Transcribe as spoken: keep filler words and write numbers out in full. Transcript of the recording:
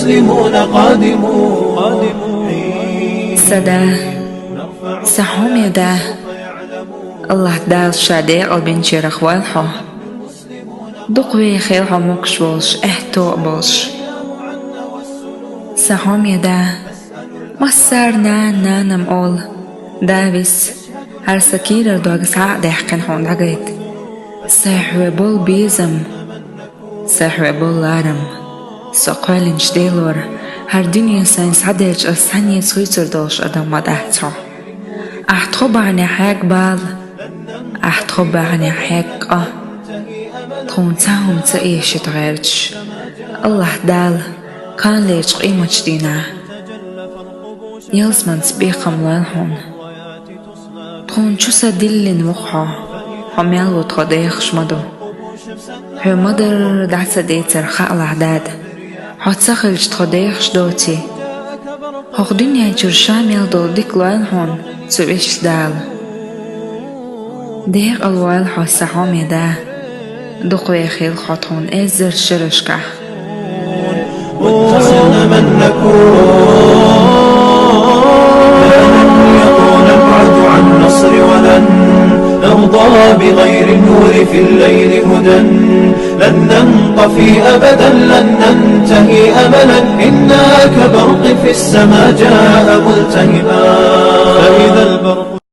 المسلمون قادمون. Са да, са хьоме да, АллахӀ Дала Ша декъалбинчарах войла хьо. Дукха вехийла хьо могаш волаш, аьттув а болаш. Са хьоме да, массара нана-нанам оал, да вис, хӀара са кийрара дог схьа а даьккхина хьона дӀагайта. Сайх ве бола безам, сайх ве бола ларам, со кхоьллинчу Делора, хӀара дуьне сайна схьаделча ас цхьаннеца хуьйцур долуш адам ма дац хьо. Ахь тхо бахьанехь хьегна бала, ахь тхо бахьанехь хьегна къа. Тхуна цхьа хӀума ца эшийта гӀерташ, АллахӀ Дала кханалерчу къематчу дийнахь ялсаманица бекхам лойла хьуна. Тхуна чу са диллина ву-кх хьо, хьо мел ву тхо дехаш ма ду. Хьоь ма-дарра дӀа ца дийцар хаалахь, Дада, хьо ца хилча тхо дехаш доций. ХӀокху дуьнен чуьра Ша мел долу дика лойла хьуна цу Везачу Дала. Декъала войла хьо, са хьоме да, дукха вехийла хьо тхуна эзар шерашкахь. واخترنا من نكون. لن يطول البعد عن نصر ولن نرضى بغير النور في الليل هدى. لن ننطفي أبدا، لن ننتهي أملا، إنا كبرق في السماء جاء ملتهبا. فإذا البرق